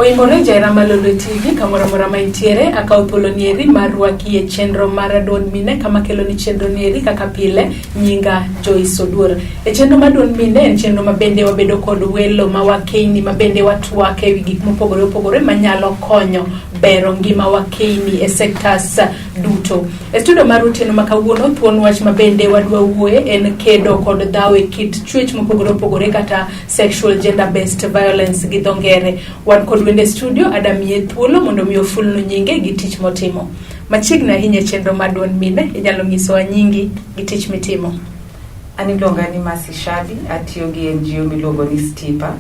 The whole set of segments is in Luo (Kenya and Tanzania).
Oimore Jaira Malolo TV kamoro amora ma intiere, akawo thuolo nieri mar rwaki e chenro mar Duond Mine kama kelo ni chenro nieri kaka pile. Nyinga Joyce Oduor. E chenro mar Duond Mine en chenro ma bende wabedo kod welo ma wakeyni ma bende watwak e wi gik mopogore opogore manyalo konyo bero ngima wakeyni e sectors duto. E studio mar otieno ma kawuono, thuon wach ma bende wadwa wuoye en kedo kod dhawo e kit chwech mopogore opogore kata sexual gender based violence gi dho ngere. Wan kod wende studio, adamiye thuolo mondo mi ofulnu nyinge gi tich motimo. Machiegni ahinya e chenro mar Duond Mine, inyalo nyisowa nyingi gi tich mitimo. An iluonga ni Mercy Shadi, atiyo gi NGO miluongo ni STIPA.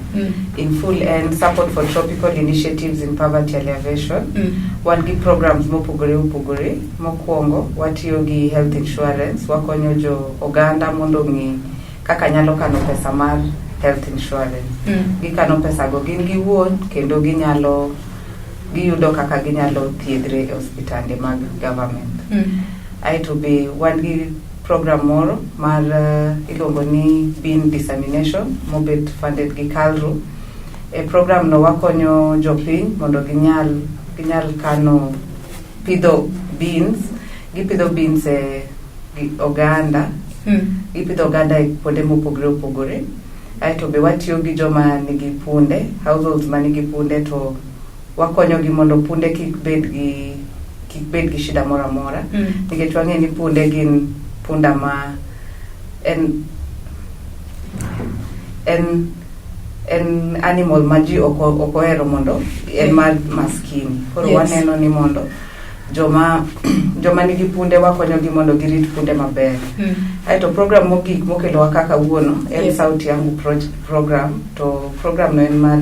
In full en Support for Tropical Initiatives in Poverty Alleviation. Wan gi programs mopogore opogore. Mokwongo, watiyo gi health insurance, wakonyo jo oganda mondo ong'e kaka nyalo kano pesa mar health insurance. Gikano pesago gin giwuon kendo ginyalo giyudo kaka ginyalo thiedhre e osiptande mag government. Aeto be wan gi program moro mar iluongo ni bean dissemination mobet funded gi KALRO. E program no wakonyo jopiny mondo ginyal kano pidho beans, gipidho beans e gi oganda, gipidho oganda e kuonde mopogore opogore. Aeto be watiyo gi joma nigi punde, households manigi punde, to wakonyogi mondo punde kik bed gi shida moro amora nikech wang'e ni punde gin punda ma en animal ma ji ok ohero mondo en mar maskini. Koro waneno ni mondo joma nigi punde, wakonyogi mondo girit punde maber. Aeto program mogik mokelowa kaka wuono en Sauti Yangu program. To program no en mar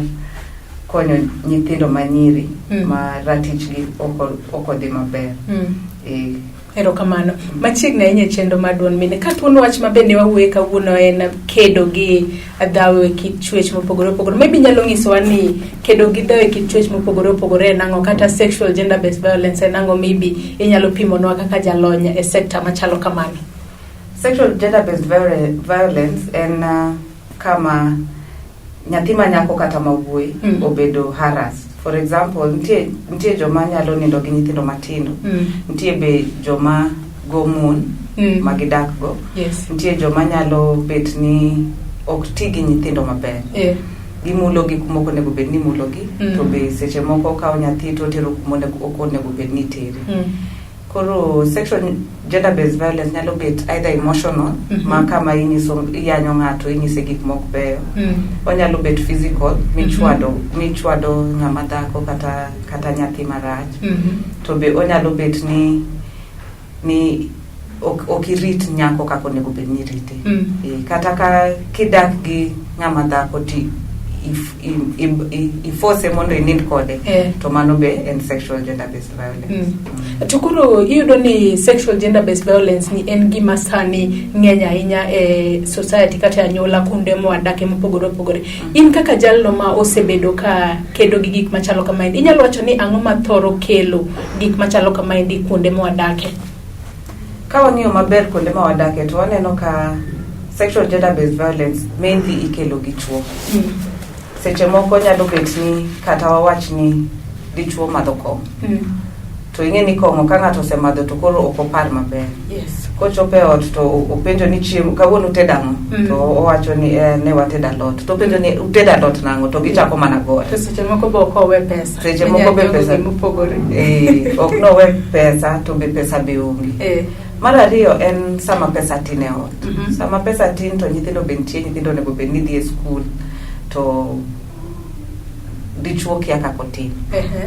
konyo nyithindo manyiri ma ratichgi ok odhi maber. E. Erokamano. Machiegni ahinya e chenro mar Duond Mine. Ka thuon wach ma bende wawuoye kawuono en kedo gi dhawo e kit chwech mopogore opogore. Maybe inyalo nyisowa ni kedo gi dhawo e kit chwech mopogore opogore en ang'o, kata sexual gender based violence en ang'o? Maybe inyalo pimonwa kaka jalony e sector machalo kamano. Sexual gender based violence en kama nyathi ma nyako kata ma wuoyi obedo harassed. For example, nitie joma nyalo nindo gi nyithindo matindo. Nitie be joma go mon ma gidak go. Nitie joma nyalo bet ni ok ti gi nyithindo maber. Gimulo gi kuma ok onego bed ni imulogi. To be seche moko okawo nyathi to otero kuma ok onego bed ni itere. Koro sexual gender based violence nyalo bet either emotional, ma kama inyiso iyanyo ng'ato, inyise gik mok beyo. Onyalo bet physical, michwado ng'ama dhako kata nyathi marach. To be onyalo bet ni ok irit nyako kaka onego bed ni irite. E, kata ka kidak gi ng'ama dhako ti ifose mondo inind kode, to mano be en sexual gender based violence. To koro iyudo ni sexual gender based violence ni en gima sani ng'eny ahinya e society kata e anyuola kuonde mwadake mopogore opogore. In kaka jalno ma osebedo ka kedo gi gik machalo kamaendi, inyalo wacho ni ang'o ma thoro kelo gik machalo kamaendi kuonde mwadake? Ka wang'iyo maber kuonde ma wadake, to waneno ka sexual gender based violence mainly ikelo gi chuo. Seche moko nyalo bet ni kata wawach ni dichuo madho kong'o, to ing'e ni kong'o ka ng'ato osemadho to koro ok opar maber. Kochopo e ot to openjo ni, "Chiemo kawuono utedo ang'o?" To owacho ni, "Eh, ne watedo alot." To openjo ni, "Utedo alot nang'o?" To gichako mana gore. To seche moko be ok owe pesa. Seche moko be Inyalo pesa gimopogore. Eh, ok nowe pesa, to be pesa be onge. Mar ariyo en sama pesa tin e ot. Sama pesa tin to nyithindo be nitie, nyithindo onego bed ni dhi e skul, to dichuo kia kaka otim.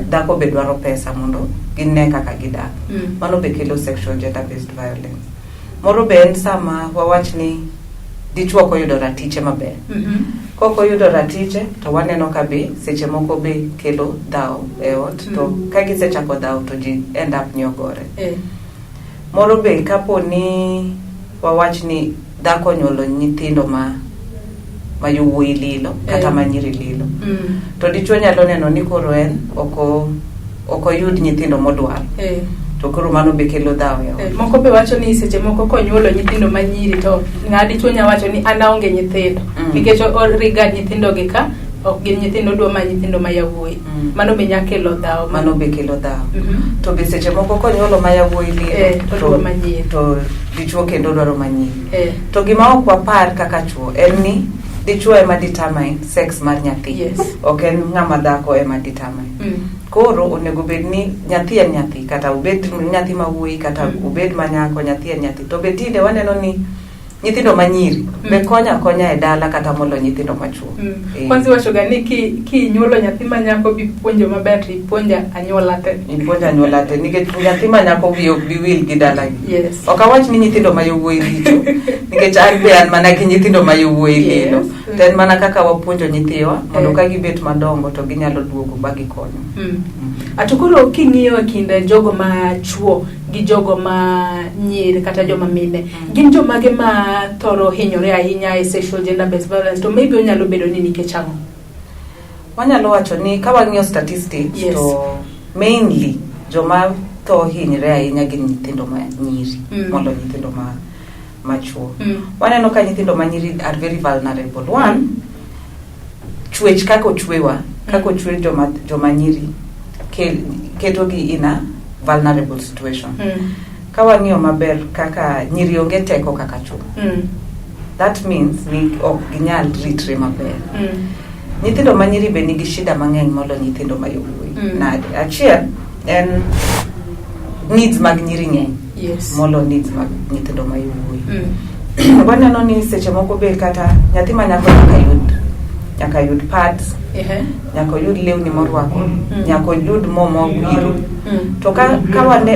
Dhako be dwaro pesa mondo gine kaka gidak. Mano be kelo sexual gender based violence. Moro be en sama wawach ni dichuo ok oyudo ratiche maber. Kok oyudo ratiche to waneno ka be seche moko be kelo dhawo e ot, to ka gisechako dhawo to ji end up ni ogore. Moro be kapo ni wawach ni dhako onyuolo nyithindo ma yowuoyi lilo kata ma nyiri lilo, to dichuo nyalo neno ni koro en ok oyud nyithindo modwaro, to koro mano be kelo dhawo e ot. Moko be wacho ni seche moko konyuolo nyithindo ma nyiri to ng'a dichuo nya wacho ni an aonge nyithindo nikech o regard nyithindo gi ka Ok gin nyithindo, odwa ma nyithindo ma yawuoyi. Mm. Mano be nya kelo dhawo. Mano be kelo dhawo. Mhm. To be seche moko konyuolo ma yawuoyi lilo, Eh, odwa manyiri. to dichuo kendo dwaro manyiri. Eh. To gima ok wapar kaka chuo en ni dichuo ema determine sex mar nyathi. Yes. Ok en ng'ama dhako ema determine. Mm. Koro onego bed ni nyathi en nyathi, kata obed nyathi ma wuoyi kata Mm. obed ma nyako, nyathi en nyathi. To be tinde waneno ni nyithindo ma nyiri be Mm. konyo akonya e dala kata molo nyithindo ma chuo. Mm. Eh. Kwanza iwacho ga ni kinyuolo nyathi ma nyako bipuonjo maber to ipuonjo anyuola te. Ipuonjo anyuola te nikech nyathi ma nyako wiye ok bi wil gi dalagi. Yes. Ok awach ni nyithindo ma yowuoyi richo nikech an be an mana gi nyithindo ma yowuoyi Yes. lilo. To en mana kaka wapuonjo nyithiwa mondo Eh. ka gibet madongo to ginyalo duogo ba gikonyo. Mm. Ato koro king'iyo e kind jogo ma chuo gi jogo ma nyiri kata joma mine, Mm. gin jomage ma thoro hinyore ahinya e sexual gender based violence to maybe onyalo bedo ni nikech ang'o? Wanyalo wacho ni ka wang'iyo statistics Yes. to mainly joma tho hinyre ahinya gin nyithindo ma nyiri Mm. molo nyithindo ma machuo. Mm. Waneno ka nyithindo ma nyiri are very vulnerable. One, chwech kaka ochwewa, kaka ochwe joma nyiri ketogi in a vulnerable situation. Mm. Ka wang'iyo maber kaka nyiri onge teko kaka chuo. Mm. That means ni ok ginyal ritre maber. Mm. Nyithindo ma nyiri be nigi shida mang'eny molo nyithindo ma yowuoyi. Mm. Nade? Achiel en needs mag nyiri ng'eny Yes. molo needs mag nyithindo ma yowuoyi. Mm. Waneno ni seche moko be kata nyathi ma nyako nyaka yud pads, Ehe. nyaka oyud lewni morwako, Mm. nyaka oyud mo mowiro. Mm. To ka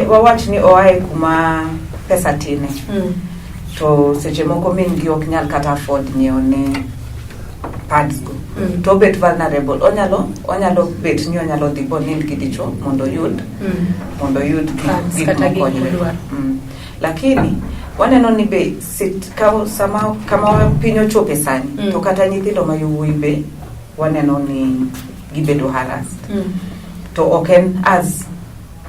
wawach ni oa e kuma pesa tine, Mm. to seche moko min gi ok nyal kata afford nyiewo ne pads go. Mm. To obet vulnerable. Onyalo bet ni onyalo dhi bonind gi dichuo mondo oyud Mm. mondo oyud Pads gik kata gik mokonyre. modwaro. Mm. Lakini waneno ni be sit, ka, sama kama piny ochope sani Mm. to kata nyithindo ma yowuoyi be waneno ni gibedo harassed. Mm. To ok en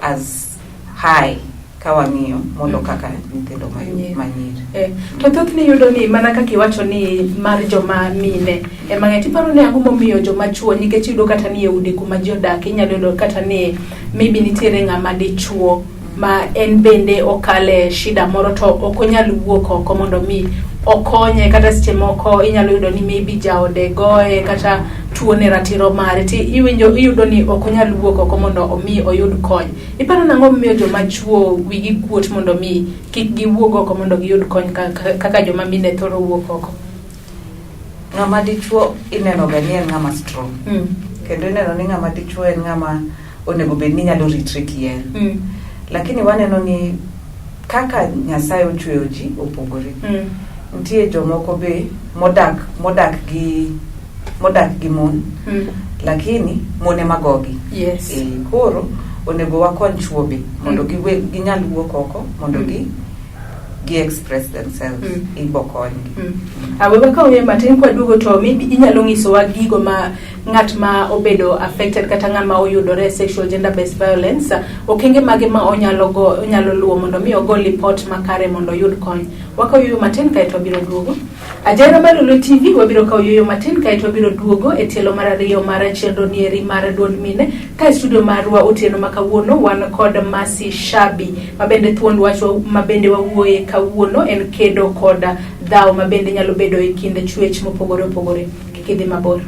as high ka wang'iyo molo Mm. kaka nyithindo ma Yeah. ma nyiri. Eh, to thothne iyudo ni mana kaka iwacho ni mar joma mine ema ng'eny, tiparo ni ang'o momiyo joma chuo, nikech iyudo kata ni e udi kuma ji odak inyalo yudo kata ni maybe nitiere ng'ama dichuo ma en bende okale shida moro to ok onyal wuok oko mondo mi okonye, kata seche moko inyalo yudo ni maybe jaode goye kata tuone ratiro mare ti iwinjo iyudo ni ok onyal wuok oko mondo omi oyud kony. Iparo nang'o momiyo joma chuo wigi kuot mondo mi kik giwuog oko mondo giyud kony kaka joma mine thoro wuok oko? Ng'ama dichuo ineno ga ni en ng'ama strong. Mm. Kendo ineno ni ng'ama dichuo en ng'ama onego bed ni nyalo ritre kien. Mm. Lakini waneno ni kaka Nyasaye ochweyo ji opogore. Mm. Nitie jomoko be modak gi mon, Mm. lakini mon ema gogi. Yes. E, koro onego wakony chuo be mondo Mm. ginyal wuok oko mondo Mm. gi express themselves. Mm. Ibo konygi. Mm. We wakaw yie matin kwaduogo to maybe inyalo nyisowa gigo ma ng'at ma obedo affected kata ng'ama oyudore sexual gender based violence, okenge mage ma onyalo luwo mondo mi ogo lipot makare mondo oyud kony. Wakaw yueyo matin kaeto wabiro duogo. Ajara mar Lolwe TV wabiro kawo yueyo matin kaeto wabiro duogo e tielo mar ariyo mar chenro nieri mar duond mine. Ka e studio marwa otieno ma kawuono wan kod Mercy Shabi ma bende thuond wach ma bende wawuoye kawuono en kedo kod dhawo ma bende nyalo bedo e kind chwech mopogore opogore. Kik idhi mabor.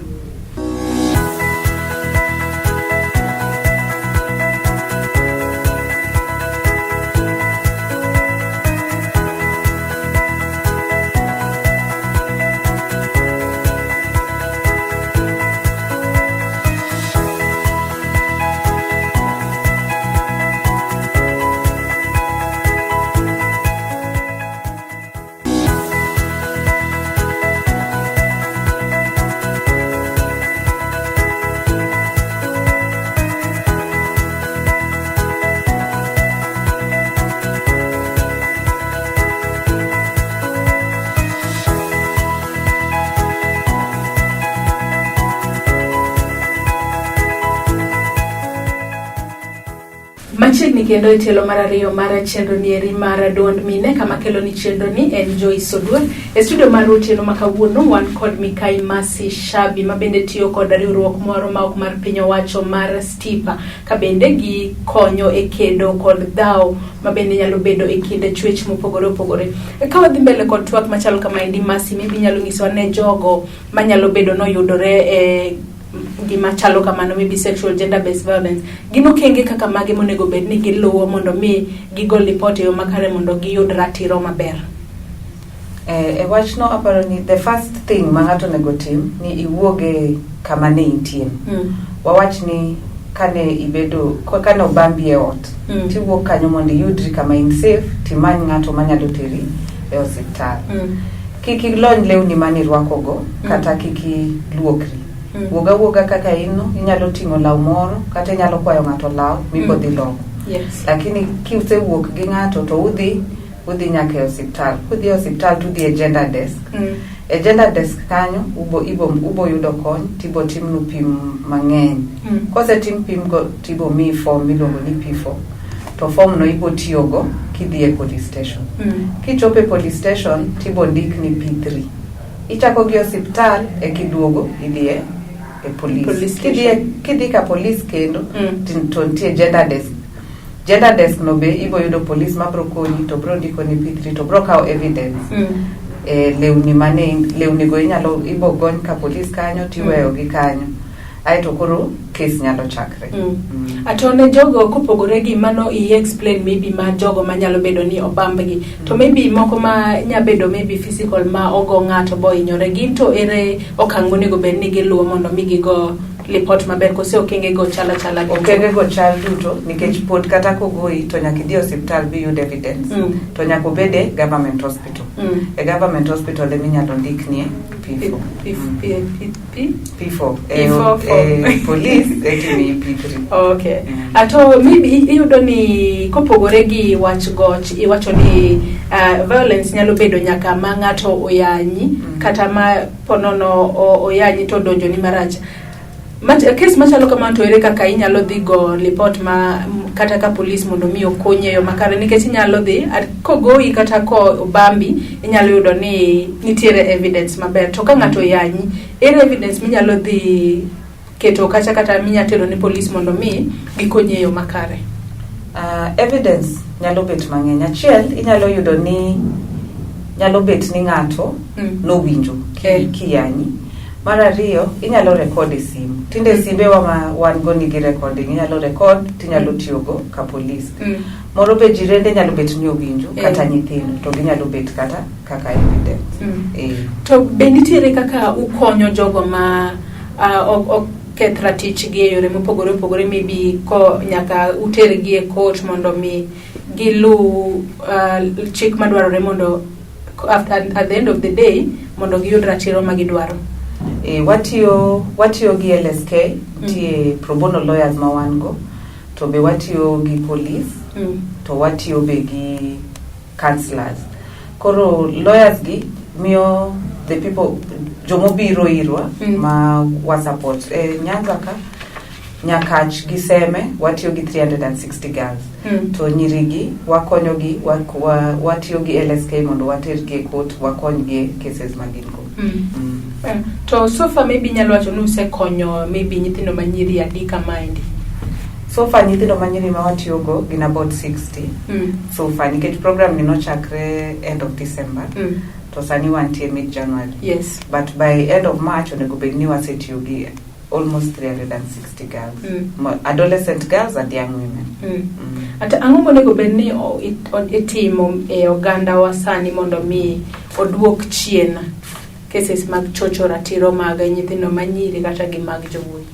Kendo e tielo mar ariyo mar chenro ni eri mar duond mine kama kelo ni chenro ni en Joyce Oduor. E studio mar otieno ma kawuono wan kod Mikai Mercy Shabi ma bende tiyo kod riwruok moro ma ok mar piny owacho mar Stipa ka bende gikonyo e kedo kod dhaw ma bende nyalo bedo e kind chwech mopogore opogore. Ka wadhi mbele kod twak machalo kamaendi Mercy, maybe inyalo nyisowa ne jogo manyalo bedo noyudore e gima chalo kamano, maybe sexual gender based violence, gin okenge kaka mage monego bed ni giluwo mondo mi gigol ripot e yo makare mondo giyud ratiro maber? E wachno aparo ni the first thing ma ng'ato onego tim ni iwuog e kama ne intie. Wawach ni kane ibedo kane obambi e ot, tiwuok kanyo mondo iyudri kama in safe, timany ng'ato manyalo teri e osiptal. Kik ilony lewni manirwakogo kata kik iluokri. Wuog awuoga kaka in no, inyalo ting'o law moro kata inyalo kwayo ng'ato law mibo dhi loko. Lakini kisewuok gi ng'ato to udhi nyaka e osiptal. Kudhi e osiptal tudhi e gender desk. E gender desk kanyo ubo yudo kony tibo timnu pim mang'eny. Kosetim pim go tibo miyi form miluongo ni P4. To form no ibo tiyogo kidhi e police station. Kichopo e police station tibo ndikni P3. Ichako gi osiptal e kiduogo idhi e police. Police station. Kidhi ka police kendo to nitie gender desk. Gender desk no be ibo yudo police mabro konyi to bro ndiko ni P3 to bro kawo evidence. Lewni mane lewni go inyalo ibo gony ka police kanyo tiweyo gi kanyo. Aeto koro case nyalo chakre. Ato ne jogo kopogore gi mano i explain maybe ma jogo manyalo bedo ni obambgi to maybe moko ma nya bedo maybe physical ma ogo ng'ato bohinyore, gin to ere okang' monego bed ni giluwo mondo mi gigo lipot maber, kose okenge go chal achala gi? Okenge go chal duto nikech pod kata kogoyi to nyaka idhi e osiptal biyud evidence. To nyaka obed e government hospital. E government hospital ema inyalo ndiknie P4. P, P, P, P? P4. P4 form. E police ekimiyi P3. Okay. Ato maybe iyudo ni kopogore gi wach goch, iwacho ni violence nyalo bedo nyaka ma ng'ato oyanyi kata ma ponono oyanyi to odonjoni marach. Kes machalo kamano to ere kaka inyalo dhi go lipot ma kata ka polis mondo mi okonyi e yo makare, nikech inyalo dhi kogoyi kata ko obambi inyalo yudo ni nitiere evidence maber, to ka ng'ato oyanyi, ere evidence minyalo dhi keto kacha kata minya tero ne polis mondo mi gikonyi e yo makare? Evidence nyalo bet mang'eny. Achiel, inyalo yudo ni nyalo bet ni ng'ato nowinjo kiyanyi. Mar ariyo, inyalo record e simu. Tinde simbewa ma wan go nigi recording, inyalo record tinyalo tiyogo ka polis. Moro be jirende nyalo bet ni owinjo kata nyithindo to ginyalo bet kata kaka evidence. To be nitiere kaka ukonyo jogo ma ok keth ratichgi e yore mopogore opogore, maybe ko nyaka utergi e court mondo mi giluw chik madwarore mondo after, at the end of the day mondo giyud ratiro ma gidwaro? Watiyo gi LSK, nitie pro bono lawyers ma wan go, to be watiyo gi police, to watiyo be gi counselors. Koro lawyers gi miyo the people jomobiro irwa ma wa support. Nyanza ka Nyakach gi Seme watiyo gi 360 girls. To nyirigi wakonyogi, watiyo gi LSK mondo watergi e court, wakonygi e cases ma gin go. To so far maybe inyalo wacho ni usekonyo maybe nyithindo manyiri adi kamaendi? So far nyithindo manyiri ma watiyogo gin about 60 so far, nikech program ni nochakre end of December to sani wantie mid January. But by end of March onego bed ni wasetiyo gi almost 360 girls. Adolescent girls and young women. Ata ang'o monego bed ni itimo e oganda wa sani mondo mi oduok chien cases mag chocho ratiro mag nyithindo manyiri kata gi mag jowuoyi?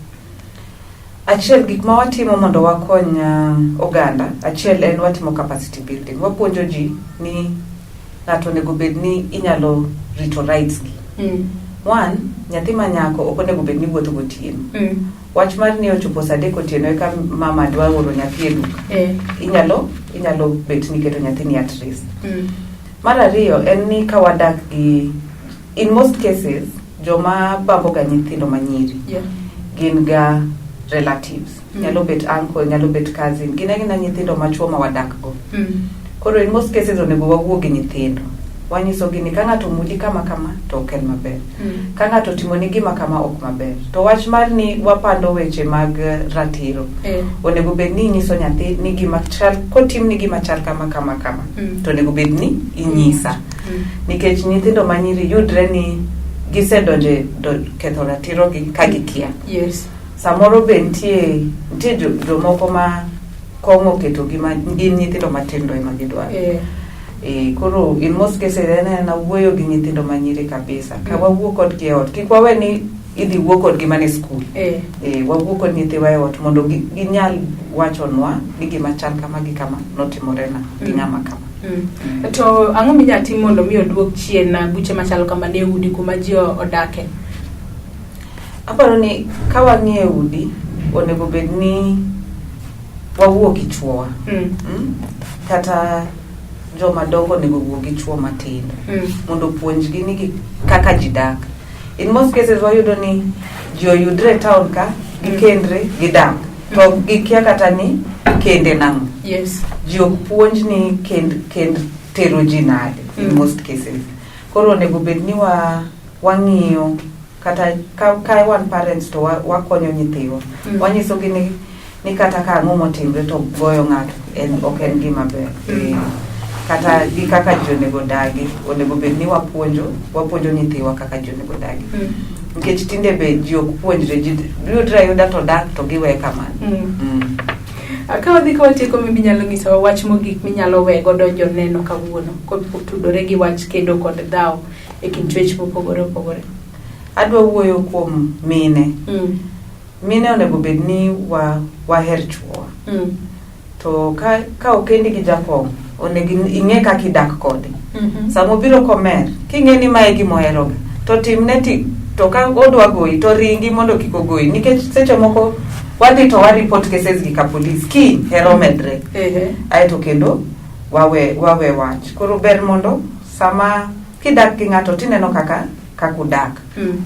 Achiel, gik ma watimo mondo wakony oganda, achiel en watimo capacity building. Wapuonjo ji ni ng'ato onego bed ni inyalo rito rights gi. One, nyathi ma nyako ok onego bed ni wuotho gotieno. Wach mar ni ochopo saa 3 otieno eka mama dwa oro nyathi e duka. Inyalo bet ni keto nyathini at risk. Mar ariyo en ni ka wadak gi, in most cases, joma bambo ga nyithindo manyiri gin ga relatives. Mm. Nyalo bet uncle, nyalo bet cousin, gin agina nyithindo machuo ma wadak go. Koro in most cases onego wawuo gi nyithindo, wanyisogi ni ka ng'ato omuli kama kama to ok en maber, ka ng'ato otimoni gima kama ok maber. To wach mar ni wapando weche mag ratiro, onego bed ni inyiso nyathi ni gima chal kotimni gima chal kama kama kama, to onego bed ni inyisa, nikech nyithindo manyiri yudre ni gisedonje ketho ratirogi ka gikia. Samoro be nitie jomoko ma kong'o oketogi ma gin nyithindo matindo ema gidwaro. Koro in most cases en ena wuoyo gi nyithindo manyiri kabisa ka wawuo kodgi e ot, kik wawe ni idhi wuo kodgi mana e skul. Wawuo kod nyithiwa e ot mondo ginyal wachonwa ni gima chal kama gi kama notimorena gi ng'ama kama. To ang'o minyalo tim mondo mi oduok chien buche machalo kama ne udi kuma ji odake? Aparo ni ka wang'iyo e udi, onego bed ni wawuo gi chuowa. Kata joma dongo onego wuo gi chuo matindo mondo opuonjgi ni kaka ji dak. In most cases wayudo ni ji oyudre e town ka gikendre, gidak to gikia kata ni kende nang'o. Ji ok puonj ni kend tero ji nade in most cases. Koro onego bed ni wang'iyo kata ka wan parents to wakonyo nyithiwa. Wanyisogi ni kata ka ang'o motimre to goyo ng'ato en ok en gima ber. Kata gi kaka ji onego dagi, onego bed ni wapuonjo nyithiwa kaka ji onego dagi. Nikech tinde be ji ok puonjre, ji yudre ayuda to dak to giwe kamano. Ka wadhi ka watieko, maybe inyalo nyisowa wach mogik minyalo we godo joneno kawuono kotudore gi wach kedo kod dhaw e kind chwech mopogore opogore. Adwa wuoyo kuom mine. Mine onego bed ni waher chuowa. To ka okendi gi jakong'o, onego ing'e kaka idak kode. Sama obiro komer, king'e ni mae gima oheroga, to timne ti to ka odwa goyi to ringi mondo kik ogoyi, nikech seche moko wadhi to wa report cases gi ka polis, kiny hera omedre. Aeto kendo wawe wach. Koro ber mondo sama kidak gi ng'ato tineno kaka udak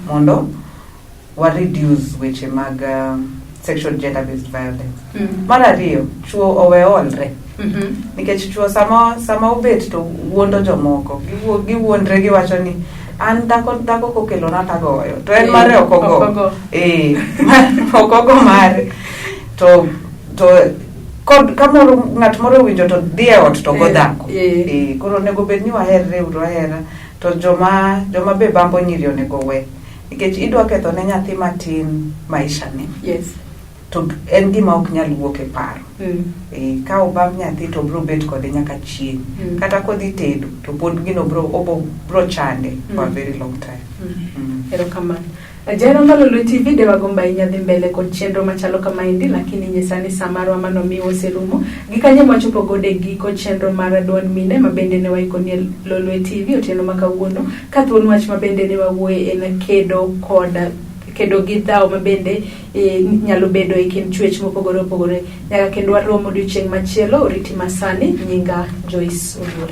mondo wa reduce weche mag sexual gender based violence. Mar ariyo, chuo owe olre. Nikech chuo sama obet to wuondo jomoko, giwuondre giwacho ni an dhako kokelona tagoyo, to en mare ok ogo. Ok ogo. Ok ogo mare. To kod kamoro ng'at moro owinjo to dhi e ot to go dhako. Koro onego bed ni waherre uru ahera, to joma be bambo nyiri onego we. Nikech idwa ketho ne nyathi matin maisha ne. To en gima ok nyal wuok e paro. Ka obamb nyathi to biro bet kode nyaka chieng'. Kata kodhi tedo to pod gino biro chande for a very long time. Erokamano. Jahera mar Lolwe TV, de wagombo ahinya dhi mbele kod chenro machalo kamaendi, lakini nyisani sa marwa manomiwa oserumo. Gikanye mwachopo godo e giko chenro mar duond mine ma bende ne waikoni e Lolwe TV otieno ma kawuono. Ka thuon wach ma bende ne wawuoye en kedo gi dhaw ma bende nyalo bedo e kind chwech mopogore opogore. Nyaka kendo warom odiochieng' machielo, oriti masani, nyinga Joyce Oduor.